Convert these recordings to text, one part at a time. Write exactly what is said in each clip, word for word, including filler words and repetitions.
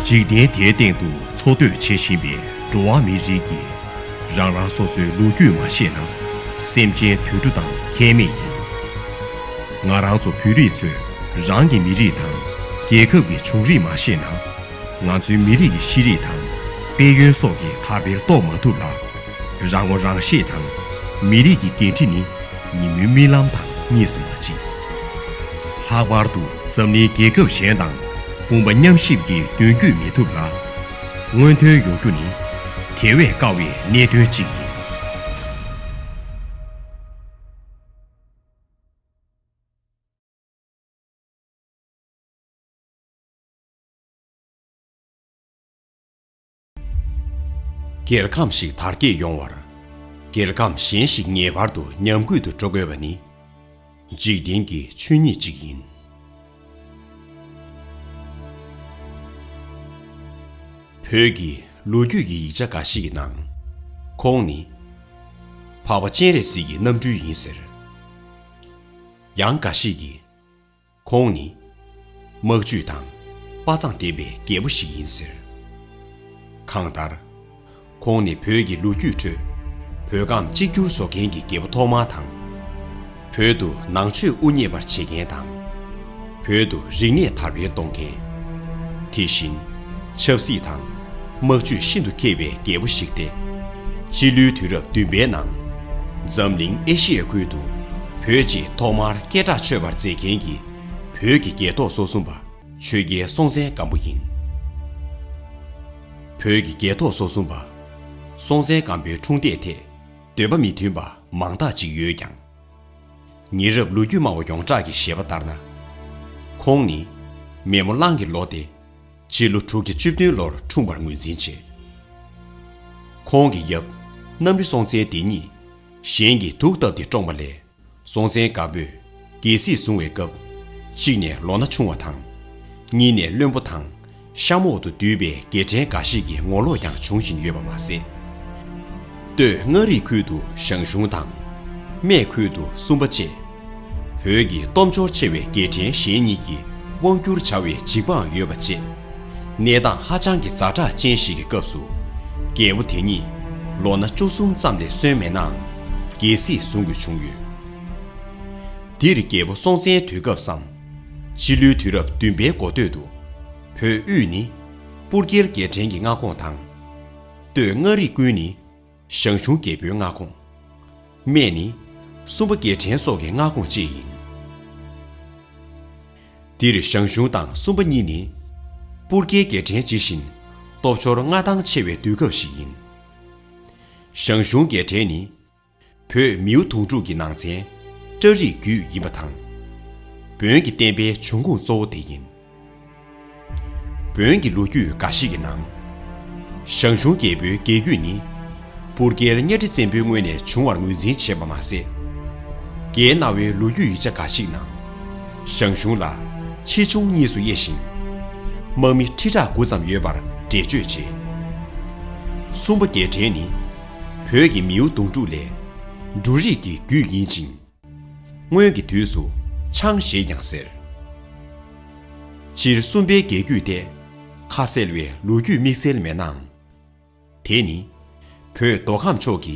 འཇིག་རྟེན་དེའི་སྟེང་དུ་འཚོ་སྡོད་བྱེད་བཞིན་པའི་འགྲོ་བ་མིའི་རིགས་ཀྱིས་རང་རང་སོ་སོའི་ལོ་རྒྱུས་མ་ཤེས་ན། སེམས་ཅན་དུད་འགྲོ་དང་ཁྱད་མེད་ཡིན། ང་རང་ཚོ་བོད་རིགས་ཚོས་རང་གི་མི་རིགས་དང་རྒྱལ་ཁབ་ཀྱི་བྱུང་རིམ་མ་ཤེས་ན། ང་ཚོའི་མི་རིགས་ཀྱི་ཤེས་རིག་དང་དཔལ་ཡོན་སོགས་ཀྱི་དར་འཕེལ་རྟོགས་མ་ཐུབ་ལ། རང་ངོ་རང་ཤེས་དང་མི་རིགས་ཀྱི་འགན་འཁྲི་ནི་ཉིན་མོའི་རྨི་ལམ་དང་གཉིས་སུ་མ་མཆིས། ལྷག་པར་དུ་འཛམ་གླིང་རྒྱལ་ཁབ་གཞན་དང་དཔུང་པ་མཉམ་གཤིབ་ཀྱི་མདུན་སྐྱོད་མི་ཐུབ་ལ། མངོན་མཐོ་ཡོང་རྒྱུ་ནི་དེ་བས་དཀའ་བའི་གནད་དོན་གཅིག་ཡིན། རྒྱལ་ཁམས་ཤིག་དར་རྒྱས་ཡོང་བར། རྒྱལ་ཁམས་གཞན་ཞིག་ངེས་པར་དུ་ཉམས་རྒུད་དུ་འགྲོ་དགོས་པ་ནི། འཇིག་རྟེན་གྱི་ཆོས་ཉིད་ཅིག་ཡིན། བོད་ཀྱི་ལོ་རྒྱུས་ཀྱི་ཡིག་ཆ་འགའ་ཞིག་གི་ནང་། ཁོང་ནི་འཕགས་པ་སྤྱན་རས་གཟིགས་ཀྱི་རྣམ་སྤྲུལ་ཡིན་ཟེར། ཡང་འགའ་ཞིག་གིས། ཁོང་ནི་དམག་ཇུས་དང་དཔའ་མཛངས་ལྡན་པའི་རྒྱལ་པོ་ཞིག་ཡིན་ཟེར། གང་ལྟར། ཁོང་ནི་བོད་ཀྱི་ལོ་རྒྱུས་ཁྲོད་བོད་ཁམས་གཅིག་གྱུར་བཟོ་མཁན་གྱི་རྒྱལ་པོ་ཐོག་མ་དང་། བོད་དུ་ནང་ཆོས་དབུ་བརྙེས་པར་བྱེད་མཁན་དང་། བོད་དུ་རིག་གནས་དར་སྤེལ་གཏོང་མཁན། དེ་བཞིན་ཆབ་སྲིད་དང་དམག་ཇུས་ཤིན་ཏུ་མཁས་པའི་རྒྱལ་པོ་ཞིག་སྟེ། སྤྱི་ལོའི་དུས་རབས་བདུན་པའི་ནང་། འཛམ་གླིང་ཨེ་ཤི་ཡའི་ཁུལ་དུ་བོད་ཅེས་ཐོག་མར་སྐད་གྲགས་ཆོད་པར་མཛད་མཁན་གྱི་བོད་ཀྱི་རྒྱལ་ཐོག་སོ་གསུམ་པ། ཆོས་རྒྱལ་སྲོང་བཙན་སྒམ་པོ་ཡིན། བོད་ཀྱི་རྒྱལ་ཐོག་སོ་གསུམ་པ། སྲོང་བཙན་སྒམ་པོའི་འཁྲུངས་འདས་ཐད་འདོད་པ་མི་མཐུན་པ་མང་དག་ཅིག་ཡོད་ཀྱང་། ཉེ་རབས་ལོ་རྒྱུས་སྨྲ་བ་ཡོངས་གྲགས་ཀྱི་བཞེད་པ་ལྟར་ན། ཁོང་ནི་མེས་མོ་གླང་གི་ལོ་སྟེ། སྤྱི་ལོ་དྲུག་བརྒྱ་བཅུ་བདུན་ལོར་འཁྲུངས་པར་ངོས་འཛིན་བྱེད། ཁོང་གི་ཡབ་གནམ་རི་སྲོང་བཙན་འདི་ཉིད་གཞན་གྱིས་དུག་བཏབ་སྟེ་བཀྲོངས་པ་ལས། སྲོང་བཙན་སྒམ་པོས་རྒྱལ་སྲིད་བཟུང་བའི་སྐབས། གཅིག་ནས་ལོ་ན་ཆུང་བ་དང་། གཉིས་ནས་བློན་པོ་དང་གཤམ་འོག་ཏུ་འདུས་པའི་རྒྱལ་ཕྲན་འགའ་ཞིག་གི་ངོ་ལོག་ཀྱང་བྱུང་བཞིན་ཡོད་པ་མ་ཟད། སྟོད་མངའ་རིས་ཁུལ་དུ་ཞང་ཞུང་དང་། སྨད་ཁུལ་དུ་སུམ་པ་བཅས། བོད་ཀྱི་སྟོབས་འབྱོར་ཆེ་བའི་རྒྱལ་ཕྲན་གཞན་གཉིས་ཀྱིས་དབང་བསྒྱུར་བྱ་བའི་འཇིགས་པའང་ཡོད་པ་བཅས། གནས་སྟངས་ཧ་ཅང་གི་ཛ་དྲག་ཅན་ཞིག་གི་སྐབས་སུ། རྒྱལ་པོ་དེ་ཉིད་ལོ་ན་བཅུ་གསུམ་ཙམ་ལས་སོན་མེད་ནའང་། རྒྱལ་སྲིད་བཟུང་དགོས་བྱུང་ཡོད། འདིར་རྒྱལ་པོ་སྲོང་བཙན་དུས་སྐབས་སམ། སྤྱི་ལོའི་དུས་རབས་བདུན་པའི་འགོ་སྟོད་དུ། བོད་དབུས་ནི་སྤུར་རྒྱལ་རྒྱལ་ཕྲན་གྱི་མངའ་ཁོངས་དང་། སྟོད་མངའ་རིས་ཀུན་ནི་ཞང་ཞུང་རྒྱལ་པོའི་མངའ་ཁོངས། སྨད་ནི་སུམ་པ་རྒྱལ་ཕྲན་སོགས་ཀྱི་མངའ་ཁོངས་བཅས་ཡིན། འདིར་ཞང་ཞུང་དང་སུམ་པ་གཉིས་ནི་སྤུར་རྒྱལ་རྒྱལ་ཕྲན་ཇི་བཞིན་སྟོབས་འབྱོར་མངའ་ཐང་ཆེ་བའི་དུས་སྐབས་ཤིག་ཡིན། ཞང་ཞུང་རྒྱལ་ཕྲན་ནི་བོད་མིའུ་གདུང་དྲུག་གི་ནང་ཚན་ཀྲ་རིག་རྒྱུད་ཡིན་པ་དང་། བོན་གྱི་བསྟན་པའི་འབྱུང་ཁུངས་གཙོ་བོ་དེ་ཡིན། བོན་གྱི་ལོ་རྒྱུས་འགའ་ཞིག་གི་ནང་། ཞང་ཞུང་རྒྱལ་པོའི་རྒྱལ་རྒྱུད་ནི། སྤུར་རྒྱལ་གཉའ་ཁྲི་བཙན་པོའི་སྔོན་ནས་བྱུང་བར་ངོས་འཛིན་བྱས་པ་མ་ཟད། རྒྱའི་གནའ་བོའི་ལོ་རྒྱུས་ཡིག་ཆ་འགའ་ཞིག་ནང་། ཞང་ཞུང་ལ་ཆེ་ཆུང་གཉིས་སུ་དབྱེ་ཞིང་། དམག་མི་ཁྲི་ཕྲག་དགུ་ཙམ་ཡོད་པར་འགྲེལ་བརྗོད་བྱས། སུམ་པ་རྒྱལ་ཕྲན་ནི། བོད་ཀྱི་མིའུ་གདུང་དྲུག་ལས། འབྲུ་རིགས་ཀྱི་རྒྱུད་ཡིན་ཅིང་། སྔོན་གྱི་དུས་སུ་ཆང་ཞེས་ཀྱང་ཟེར། སྤྱིར་སུམ་པའི་རྒྱལ་རྒྱུད་དེ་ཁ་གསལ་བའི་ལོ་རྒྱུས་དམིགས་བསལ་མེད་ནའང་། དེ་ནི་བོད་མདོ་ཁམས་ཕྱོགས་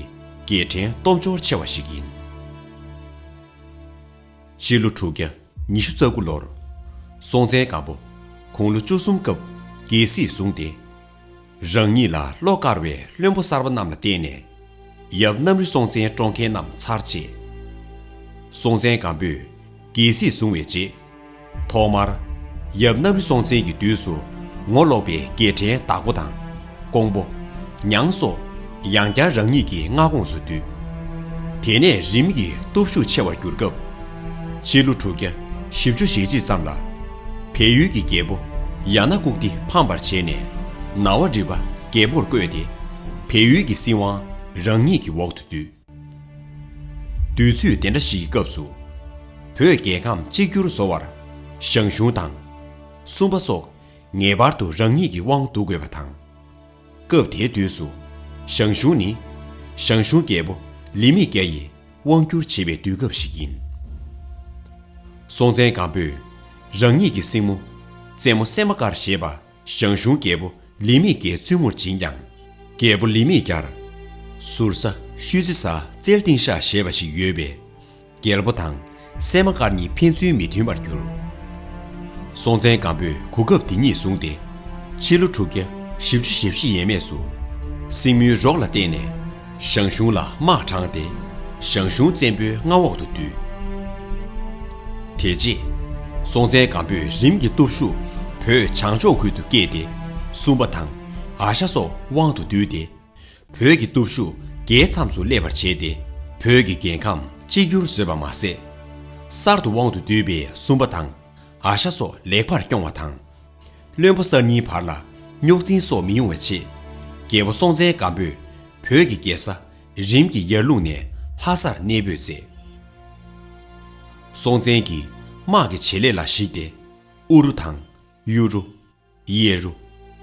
ཀྱི་རྒྱལ་ཕྲན་སྟོབས་འབྱོར་ཆེ་བ་ཞིག་ཡིན། སྤྱི་ལོ་དྲུག་བརྒྱ་ཉི་ཤུ་རྩ་དགུ་ལོར་སྲོང་བཙན་སྒམ་པོ་དགུང་ལོ་བཅུ་གསུམ་སྐབས་རྒྱལ་སྲིད་བཟུང་སྟེ། རང་ཉིད་ལ་བློ་དཀར་བའི་བློན་པོ་གསར་པ་རྣམས་ལ་བརྟེན་ནས་ཡབ་གནམ་རི་སྲོང་བཙན་བཀྲོངས་མཁན་རྣམས་ཚར་བཅད། སྲོང་བཙན་སྒམ་པོས་རྒྱལ་སྲིད་བཟུང་བའི་རྗེས། ཐོག་མར་ཡབ་གནམ་རི་སྲོང་བཙན་གྱི་དུས་སུ་ངོ་ལོག་པའི་རྒྱལ་ཕྲན་དྭགས་པོ་དང་ཀོང་པོ། ཉང་སོགས་ཡང་བསྐྱར་རང་ཉིད་ཀྱི་མངའ་ཁོངས་སུ་བསྡུས། དེ་ནས་རིམ་གྱིས་སྟོབས་ཤུགས་ཆེ་བར་གྱུར་སྐབས། ཕྱི་ལོ་དྲུག་བརྒྱ་བཞི་བཅུ་ཞེ་གཅིག་ཙམ་ལ། བལ་ཡུལ་གྱི་རྒྱལ་པོ་ཡ་ན་ཀུག་ཏི་ཕམ་པར་བྱས་ནས་ནའོ་བ་རི་པ་རྒྱལ་པོར་བསྐོས་ཏེ། བལ་ཡུལ་གྱི་སྲིད་དབང་རང་ཉིད་ཀྱི་འོག་ཏུ་བསྡུས། དུས་ཚོད་དེ་འདྲ་ཞིག་གི་སྐབས་སུ། བོད་རྒྱལ་ཁམས་གཅིག་གྱུར་བཟོ་བར་ཞང་ཞུང་དང་། སུམ་པ་སོགས་ངེས་པར་དུ་རང་ཉིད་ཀྱི་དབང་བསྡུ་དགོས་པ་དང་། སྐབས་དེའི་དུས་སུ་ཞང་ཞུང་ནི་ཞང་ཞུང་རྒྱལ་པོ་ལི་མི་རྒྱ་ཡིས་དབང་བསྒྱུར་བྱེད་པའི་དུས་སྐབས་ཤིག་ཡིན། སྲོང་བཙན་སྒམ་པོས་རང་ཉིད་ཀྱི་སྲིང་མོ་བཙན་མོ་སད་མ་ཀར་ཞེས་པ་ ཞང་ཞུང་རྒྱལ་པོ་ལི་མིག་རྒྱའི་བཙུན་མོར་བྱིན་ཀྱང་། རྒྱལ་པོ་ལི་མིག་རྒྱར། ཟུར་ཟ་ཤུལ་ཙེ་ཟ་ཙེལ་ཏིང་ཤ་ཞེས་པ་ཞིག་ཡོད་པས། རྒྱལ་པོ་དང་སྲས་མོ་མགར་གཉིས་ཕན་ཚུན་མི་མཐུན་པར་གྱུར། སྲོང་བཙན་སྒམ་པོས་གོ་སྐབས་དེ་ཉིད་བཟུང་སྟེ། ཕྱི་ལོ་དྲུག་བརྒྱ་བཞི་བཅུ་ཞེ་བཞི་ཡས་མས་སུ། སྲིང་མོའི་རོགས་ལ་བརྟེན་ནས། ཞང་ཞུང་ལ་དམག་དྲངས་ཏེ། ཞང་ཞུང་བཙན་པོའི་མངའ་འོག་ཏུ་བསྡུས། དེ་རྗེས། སྲོང་བཙན་སྒམ་པོས་རིམ་གྱིས་སྟོབས་ཤུགས་བོད་བྱང་ཕྱོགས་ཁུལ་དུ་བསྐྱེད་དེ། སུམ་པ་དང་། ཨ་ཤ་སོགས་དབང་དུ་བསྡུས་ཏེ། བོད་ཀྱི་སྟོབས་ཤུགས་རྒྱའི་མཚམས་སུ་སླེབས་པར་བྱས་ཏེ། བོད་ཀྱི་རྒྱལ་ཁམས་གཅིག་གྱུར་བཟོས་པ་མ་ཟད། གསར་དུ་དབང་དུ་བསྡུས་པའི་སུམ་པ་དང་། ཨ་ཤ་སོགས་ལེགས་པར་སྐྱོང་བ་དང་། བློན་པོ་གསར་རྙིང་བར་ལ་རྙོག་འཛིང་སོགས་མི་ཡོང་བའི་ཆེད། རྒྱལ་པོ་སྲོང་བཙན་སྒམ་པོས་བོད་ཀྱི་རྒྱལ་ས་རིམ་གྱིས་ཡར་ཀླུངས་ནས་ལྷ་སར་གནས་སྤོས་མཛད། སྲོང་བཙན་གྱིས་དམག་གི་བྱེད་ལས་ལ་གཞིགས་ཏེ། ཨུ་རུ་དང་། གཡུ་རུ། གཡས་རུ།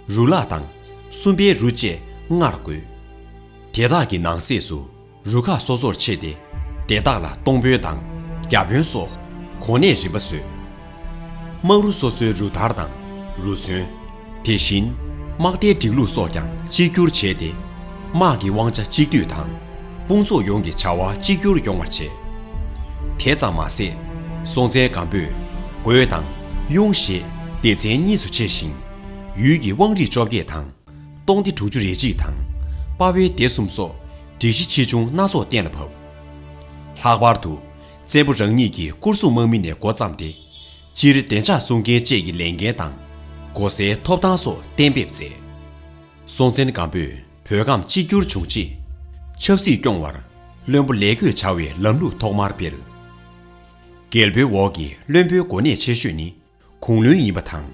རུ་ལག་དང་། སུམ་པའི་རུ་བཅས་ལྔར་བགོས། དེ་དག་གི་ནང་གསེས་སུ་རུ་ཁག་སོ་སོར་ཕྱེ་སྟེ། དེ་དག་ལ་སྟོང་དཔོན་དང་། བརྒྱ་དཔོན་སོགས་གོ་གནས་རིམ་པ་བཟོས། དམག་རུ་སོ་སོའི་རུ་དར་དང་། རུ་མཚོན། དེ་བཞིན་དམག་སྡེའི་སྒྲིག་ལུགས་སོགས་ཀྱང་གཅིག་གྱུར་བྱས་ཏེ། དམག་གི་དབང་ཆ་གཅིག་སྡུད་དང་། དཔུང་ཚོགས་ཡོངས་ཀྱི་བྱ་བ་གཅིག་གྱུར་ཡོང་བར་བྱས། དེ་ཙམ་མ་ཟད། སྲོང་བཙན་སྒམ་པོས་རྒོད་དང་གཡུང་ཞེས་སྡེ་ཚན་གཉིས་སུ་ཕྱེ་ཞིང་། ཡུལ་གྱི་དབང་རིས་བཅོ་བརྒྱད་དང་། སྟོང་སྡེ་དྲུག་ཅུ་རེ་གཅིག་དང་། དཔའ་བོའི་སྡེ་གསུམ་སོགས་སྒྲིག་གཞི་ཆེ་ཆུང་སྣ་ཚོགས་གཏན་ལ་ཕབ། ལྷག་པར་དུ། བཙན་པོ་རང་ཉིད་ཀྱི་སྐུ་སྲུང་དམག་མི་ནས་འགོ་བརྩམས་ཏེ། སྤྱིར་བདེ་འཇགས་སྲུང་མཁན་བཅས་ཀྱི་ལས་འགན་དང་། སྒོ་སའི་ཐོབ་ཐང་སོགས་གཏན་འབེབས་མཛད། སྲོང་བཙན་སྒམ་པོས་བོད་ཁམས་གཅིག་གྱུར་བྱུང་རྗེས། ཆབ་སྲིད་སྐྱོང་བར་བློན་པོ་ལས་བགོས་བྱ་བའི་ལམ་ལུགས་ཐོག་མར་སྤེལ། རྒྱལ་པོའི་འོག་གི་བློན་པོའི་གོ་གནས་ཆེ་ཤོས་ནི་གུང་བློན་ཡིན་པ་དང་།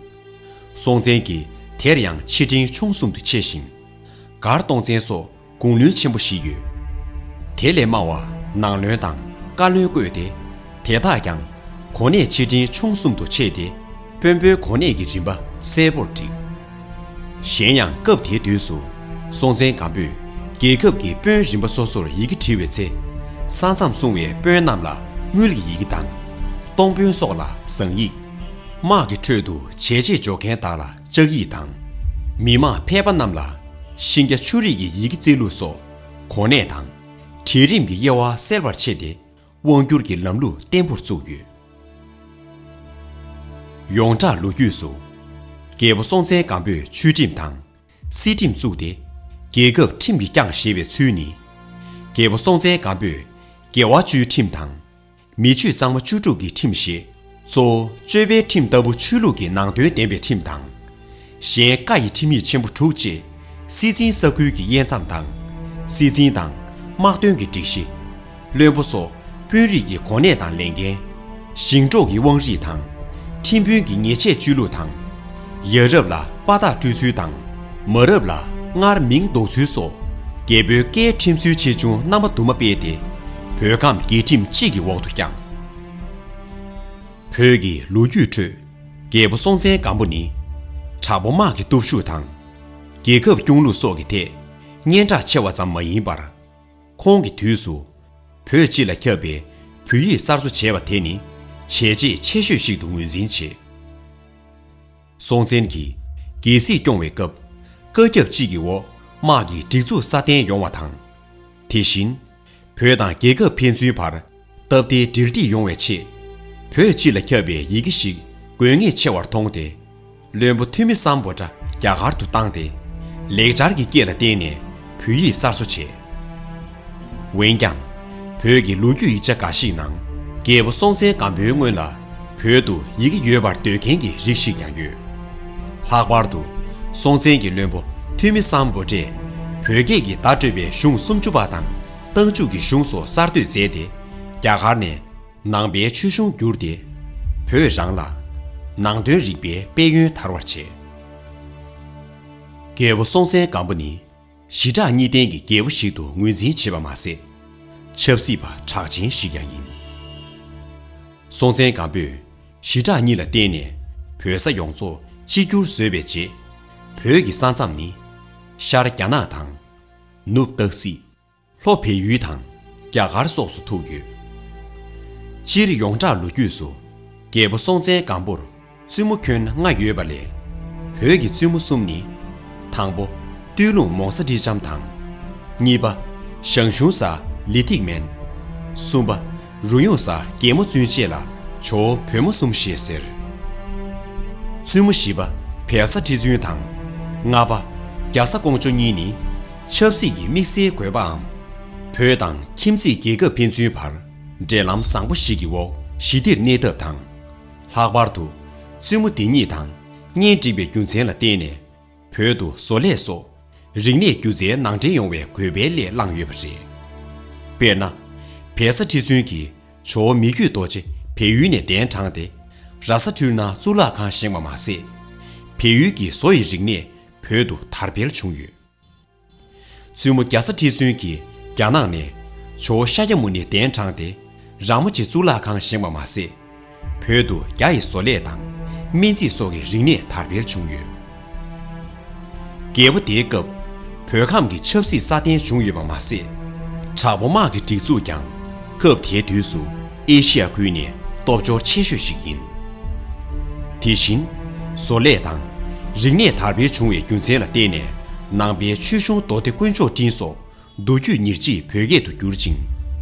སྲོང་བཙན་གྱིས་དེར་ཡང་ཆེ་འབྲིང་ཆུང་གསུམ་དུ་ཕྱེ་ཞིང་། མགར་སྟོང་བཙན་སོགས་གུང་བློན་ཆེན་པོ་བཞི་ཡོད། དེ་ལས་དམའ་བ་ནང་བློན་དང་བཀའ་བློན་བསྐོས་ཏེ། དེ་དག་ཀྱང་གོ་གནས་ཆེ་འབྲིང་ཆུང་གསུམ་དུ་ཕྱེས་ཏེ། དཔོན་པོའི་གོ་གནས་ཀྱི་རིམ་པ་གསལ་པོར་བསྒྲིགས། གཞན་ཡང་སྐབས་དེའི་དུས་སུ་སྲོང་བཙན་སྒམ་པོས་རྒྱལ་ཁབ་ཀྱི་དཔོན་རིམ་པ་སོ་སོར་ཡི་གེ་བྲིས་པའི་ཚེ། ས་མཚམས་སྲུང་བའི་དཔོན་རྣམས་ལ་དངུལ་གྱི་ཡི་གེ་དང་། སྟོང་དཔོན་སོགས་ལ་ཟངས་ཡིག་དམག་གི་ཁྲོད་དུ་བྱས་རྗེས་འཇོག་མཁན་དག་ལ་ལྕགས་ཡིག་དང་། མི་དམངས་ཕལ་པ་རྣམས་ལ་ཤིང་རྒྱ་ཆུ་རིས་ཀྱི་ཡི་གེ་བརྩི་ལུགས་སོགས་གོ་གནས་དང་། གྲལ་རིམ་གྱི་དབྱེ་བ་གསལ་བར་ཕྱེ་སྟེ། དབང་བསྒྱུར་གྱི་ལམ་ལུགས་བརྟན་པོར་བཙུགས་ཡོད། ཡོངས་གྲགས་ལོ་རྒྱུས་སུ། རྒྱལ་པོ་སྲོང་བཙན་སྒམ་པོས་ཆོས་ཁྲིམས་དང་། སྲིད་ཁྲིམས་བཙུགས་ཏེ། རྒྱལ་ཁབ་ཁྲིམས་ཀྱིས་བསྐྱངས་ཞེས་པའི་ཚུལ་ནི། རྒྱལ་པོ་སྲོང་བཙན་སྒམ་པོས་དགེ་བ་བཅུའི་ཁྲིམས་དང་། མི་ཆོས་གཙང་མ་བཅུ་དྲུག་གི་ཁྲིམས་ཞེས། གཙོ་བོ་སྤྱོད་པའི་ཁྲིམས་ལྟ་བུ་ཆོས་ལུགས་ཀྱི་ནང་དོན་ལྡན་པའི་ཁྲིམས་དང་། གཞན་བཀའ་ཡི་ཁྲིམས་ཡིག་ཆེན་པོ་དྲུག་བཅས། སྲིད་འཛིན་ས་ཁུལ་གྱི་དབྱེ་མཚམས་དང་། སྲིད་འཛིན་དང་དམག་དོན་གྱི་སྒྲིག་གཞི། བློན་པོ་སོགས་དཔོན་རིགས་ཀྱི་གོ་གནས་དང་ལས་འགན། ཞིང་འབྲོག་གི་དབང་རིས་དང་། ཁྲིམས་དཔོན་གྱི་ཉེས་ཆད་གཅོད་ལུགས་དང་། ཡ་རབས་ལ་དཔའ་རྟགས་སྤྲོད་ཚུལ་དང་། མ་རབས་ལ་སྔར་མིང་འདོགས་ཚུལ་སོགས། རྒྱལ་པོའི་བཀའི་ཁྲིམས་སྲོལ་ཆེ་ཆུང་རྣམ་པ་དུ་མ་སྤེལ་ཏེ། བོད་ཁམས་རྒྱལ་ཁྲིམས་གཅིག་གི་འོག་ཏུ་བསྐྱངས། བོད་ཀྱི་ལོ་རྒྱུས་ཁྲོད། རྒྱལ་པོ་སྲོང་བཙན་སྒམ་པོ་ནི། དྲག་པོ་དམག་གི་སྟོབས་ཤུགས་དང་། རྒྱལ་ཁབ་སྐྱོང་ལུགས་སོགས་ཀྱི་ཐད། སྙན་གྲགས་ཆེ་བ་ཙམ་མ་ཡིན་པར། ཁོང་གི་དུས་སུ། བོད་སྤྱི་ལ་ཁྱབ་པའི་བོད་ཡིག་གསར་བཟོ་བྱས་པ་དེ་ནི། བྱས་རྗེས་ཆེ་ཤོས་ཤིག་ཏུ་ངོས་འཛིན་བྱེད། སྲོང་བཙན་གྱིས་རྒྱལ་སྲིད་སྐྱོང་བའི་སྐབས། བཀའ་ཁྱབ་གཅིག་གི་འོག་དམག་གི་སྒྲིག་འཛུགས་སྲ་བརྟན་ཡོང་བ་དང་། དེ་བཞིན། བོད་དང་རྒྱལ་ཁབ་ཕན་ཚུན་བར་སྟབས་བདེའི་འབྲེལ་འདྲིས་ཡོང་བའི་ཆེད། བོད་སྤྱི་ལ་ཁྱབ་པའི་ཡི་གེ་ཞིག་དགོས་ངེས་ཆེ་བར་མཐོང་སྟེ། བློན་པོ་ཐོན་མི་སམ་བྷོ་ཊ་རྒྱ་གར་དུ་བཏང་སྟེ། ལེགས་སྦྱར་གྱི་སྐད་ལ་བརྟེན་ནས་བོད་ཡིག་གསར་བཟོ་བྱས། འོན་ཀྱང་། བོད་ཀྱི་ལོ་རྒྱུས་ཡིག་ཆ་འགའ་ཞིག་ནང་། རྒྱལ་པོ་སྲོང་བཙན་སྒམ་པོའི་སྔོན་ལ། བོད་དུ་ཡི་གེ་ཡོད་པར་འདོད་མཁན་གྱི་རིགས་ཤིག་ཀྱང་ཡོད། ལྷག་པར་དུ། སྲོང་བཙན་གྱི་བློན་པོ་ཐོན་མི་སམ་བྷོ་ཊས། བོད་སྐད་ཀྱི་བརྡ་སྤྲོད་པའི་གཞུང་སུམ་ཅུ་པ་དང་། རྟགས་འཇུག་གི་གཞུང་སོགས་གསར་གཏོད་མཛད་དེ། རྒྱ་གར་ནས་ནང་པའི་ཆོས་གཞུང་བསྒྱུར་ཏེ། བོད་རང་ལ་ནང་དོན་རིག་པའི་དཔལ་ཡོན་དར་བར་བྱས། རྒྱལ་པོ་སྲོང་བཙན་སྒམ་པོ་ནི། ཞི་དྲག་གཉིས་ལྡན་གྱི་རྒྱལ་པོ་ཞིག་ཏུ་ངོས་འཛིན་བྱེད་པ་མ་ཟད། ཆབ་སྲིད་པ་གྲགས་ཅན་ཞིག་ཀྱང་ཡིན། སྲོང་བཙན་སྒམ་པོས་ཞི་དྲག་གཉིས་ལ་བརྟེན་ནས་བོད་ས་ཡོངས་རྫོགས་གཅིག་གྱུར་བཟོས་པའི་རྗེས། བོད་ཀྱི་ས་མཚམས་ནི། ཤར་རྒྱ་ནག་དང་། ནུབ་སྟག་གཟིག་ལྷོ་བལ་ཡུལ་དང་རྒྱ་གར་སོགས་སུ་ཐུག་ཡོད། སྤྱིར་ཡོངས་གྲགས་ལོ་རྒྱུས་སུ། རྒྱལ་པོ་སྲོང་བཙན་སྒམ་པོར་བཙུན་མོ་ཁྱོན་ལྔ་ཡོད་པ་ལས། བོད་ཀྱི་བཙུན་མོ་གསུམ་ནི། དང་པོ། སྟོད་ལུང་མོང་ས་ཁྲི་ལྕམ་དང་། གཉིས་པ། ཞང་ཞུང་ས་ལི་ཐིག་མན། གསུམ་པ། རུ་ཡོང་ས་རྒྱལ་མོ་བཙུན་བཅས་ལ་ཇོ་བོ་བོད་མོ་གསུམ་ཞེས་ཟེར། བཙུན་མོ་བཞི་པ་བལ་བཟའ་ཁྲི་བཙུན་དང་། ལྔ་པ་རྒྱ་བཟའ་ཀོང་ཇོ་གཉིས་ནི་ཆབ་སྲིད་ཀྱི་དམིགས་བསལ་དགོས་པའམ། བོད་དང་ཁྱིམ་མཚེས་རྒྱལ་ཁབ་ཕན་ཚུན་བར་འབྲེལ་ལམ་བཟང་པོ་ཞིག་གི་འོག་ཞི་བདེར་གནས་ཐབས་དང་། ལྷག་པར་དུ་བཙུན་མོ་འདི་གཉིས་དང་གཉེན་སྒྲིག་པའི་རྒྱུ་མཚན་ལ་བརྟེན་ནས། བོད་དུ་བཟོ་ལས་སོགས་རིག་གནས་སྒྱུ་རྩལ་ནང་འདྲེན་ཡོང་བའི་དགོས་པའི་སླད་བསླངས་ཡོད་པ་རེད། དཔེར་ན། བལ་བཟའ་ཁྲི་བཙུན་གྱིས་ཇོ་བོ་མི་བསྐྱོད་རྡོ་རྗེ་བལ་ཡུལ་ནས་གདན་དྲངས་ཏེ། ར་ས་འཕྲུལ་སྣང་གཙུག་ལག་ཁང་བཞེངས་པ་མ་ཟད། བལ་ཡུལ་གྱི་བཟོ་ཡི་རིག་གནས་བོད་དུ་དར་འཕེལ་བྱུང་ཡོད། བཙུན་མོ་རྒྱ་བཟའ་ཁྲི་བཙུན་གྱིས་རྒྱ་ནག་ནས་ཇོ་བོ་ཤཱཀྱ་མུ་ནེ་གདན་དྲངས་ཏེ། ར་མོ་ཆེ་གཙུག་ལག་ཁང་བཞེངས་པ་མ་ཟད། བོད་དུ་རྒྱ་ཡི་བཟོ་ལས་དང་སྨན་རྩིས་སོགས་ཀྱི་རིག་གནས་དར་འཕེལ་བྱུང་ཡོད། རྒྱལ་པོ་དེའི་སྐབས་བོད་ཁམས་ཀྱི་ཆབ་སྲིད་སྲ་བརྟན་བྱུང་ཡོད་པ་མ་ཟད། དྲག་པོ་དམག་གི་སྒྲིག་འཛུགས་ཀྱང་སྐབས་དེའི་དུས་སུ་ཨེ་ཤི་ཡ་ཁུལ་ནས་སྟོབས་འབྱོར་ཆེ་ཤོས་ཤིག་ཡིན། དེ་བཞིན་བཟོ་ལས་དང་རིག་གནས་དར་འཕེལ་བྱུང་བའི་རྒྱུ་མཚན་ལ་བརྟེན་ནས། ནང་པའི་ཆོས་གཞུང་མདོ་སྡེ་དཀོན་མཆོག་སྤྲིན་སོགས་མདོ་རྒྱུད་ཉེར་གཅིག་བོད་སྐད་དུ་བསྒྱུར་ཅིང་།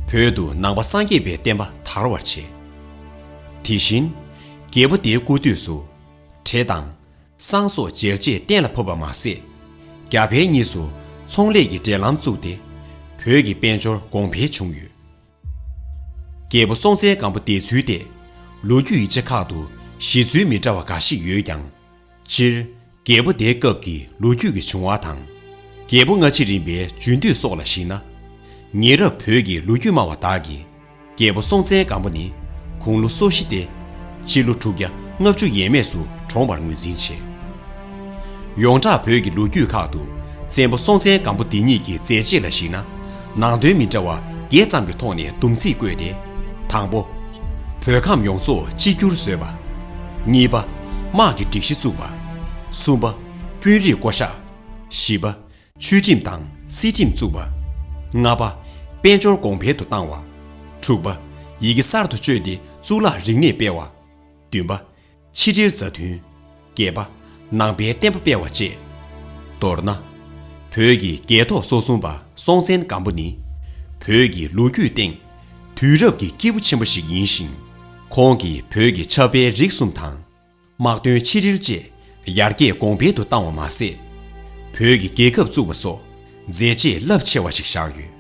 བོད་དུ་ནང་པ་སངས་རྒྱས་པའི་བསྟན་པ་དར་བར་བྱས། དེ་བཞིན་རྒྱལ་པོ་དེའི་སྐུ་དུས་སུ་བྲེ་དང་བསང་སོགས་འཇལ་ཆས་གཏན་ལ་ཕབ་པ་མ་ཟད། རྒྱ་བལ་གཉིས་སུ་ཚོང་ལས་ཀྱི་འབྲེལ་ལམ་བཙུགས་ཏེ། བོད་ཀྱི་དཔལ་འབྱོར་གོང་འཕེལ་བྱུང་ཡོད། རྒྱལ་པོ་སྲོང་བཙན་སྒམ་པོ་འདས་ཚུལ་ཏེ། ལོ་རྒྱུས་ཡིག་ཆ་ཁག་ཏུ་གཞི་འཛུལ་མི་འདྲ་བ་འགའ་ཞིག་ཡོད་ཀྱང་། སྤྱིར། རྒྱལ་པོ་དེའི་སྐབས་ཀྱི་ལོ་རྒྱུས་ཀྱི་བྱུང་བ་དང་། རྒྱལ་པོ་ལྔ་བྱེད་རིམ་པའི་རྒྱུན་མཐུད་སོགས་ལ་གཞིགས་ན། ཉེ་རབས་བོད་ཀྱི་ལོ་རྒྱུས་སྨྲ་བ་དག་གིས། རྒྱལ་པོ་སྲོང་བཙན་སྒམ་པོ་ནི་དགུང་ལོ་སོ་བཞི་སྟེ། སྤྱི་ལོ་དྲུག་བརྒྱ་ལྔ་བཅུ་ཡས་མས་སུ་གྲོངས་པར་ངོས་འཛིན་བྱེད། ཡོངས་གྲགས་བོད་ཀྱི་ལོ་རྒྱུས་ཁག་ཏུ་བཙན་པོ་སྲོང་བཙན་སྒམ་པོ་འདི་ཉིད་ཀྱི་མཛད་རྗེས་ལ་གཞིགས་ན། ནང་དོན་མི་འདྲ་བ་བརྒྱད་ཙམ་གྱི་ཐོག་ནས་སྡོམ་ཚིག་བཀོད་དེ། དང་པོ། བོད་ཁམས་ཡོངས་རྫོགས་གཅིག་གྱུར་བཟོས་པ། གཉིས་པ། དམག་གི་སྒྲིག་གཞི་བཙུགས་པ། གསུམ་པ། དཔོན་རིགས་བསྐོ་གཞག་བཞི་པ། ཆོས་ཁྲིམས་དང་སྲིད་ཁྲིམས་བཙུགས་པ། ལྔ་པ། དཔལ་འབྱོར་གོང་འཕེལ་དུ་བཏང་བ། དྲུག་པ། ཡི་གེ་གསར་དུ་བཅོས་ཏེ་གཙུག་ལག་རིག་གནས་སྤེལ་བ། བདུན་པ། ཕྱི་འབྲེལ་མཛའ་མཐུན། བརྒྱད་པ། ནང་པའི་བསྟན་པ་སྤེལ་བ་བཅས། མདོར་ན། བོད་ཀྱི་རྒྱལ་ཐོག་སོ་གསུམ་པ་སྲོང་བཙན་སྒམ་པོ་ནི། བོད་ཀྱི་ལོ་རྒྱུས་སྟེང་། དུས་རབས་ཀྱི་སྐྱེས་བུ་ཆེན་པོ་ཞིག་ཡིན་ཞིང་། ཁོང་གིས་བོད་ཀྱི་ཆབ་དཔལ་རིག་གསུམ་དང་། དམག་དོན་ཆིག་སྒྲིལ་བཅས་ཡར་རྒྱས་གོང་འཕེལ་དུ་བཏང་བ་མ་ཟད། བོད་ཀྱི་རྒྱལ་ཁབ་བཙུགས་པ་སོགས་མཛད་རྗེས་རླབས་ཆེ་བ་ཞིག་བཞག་ཡོད།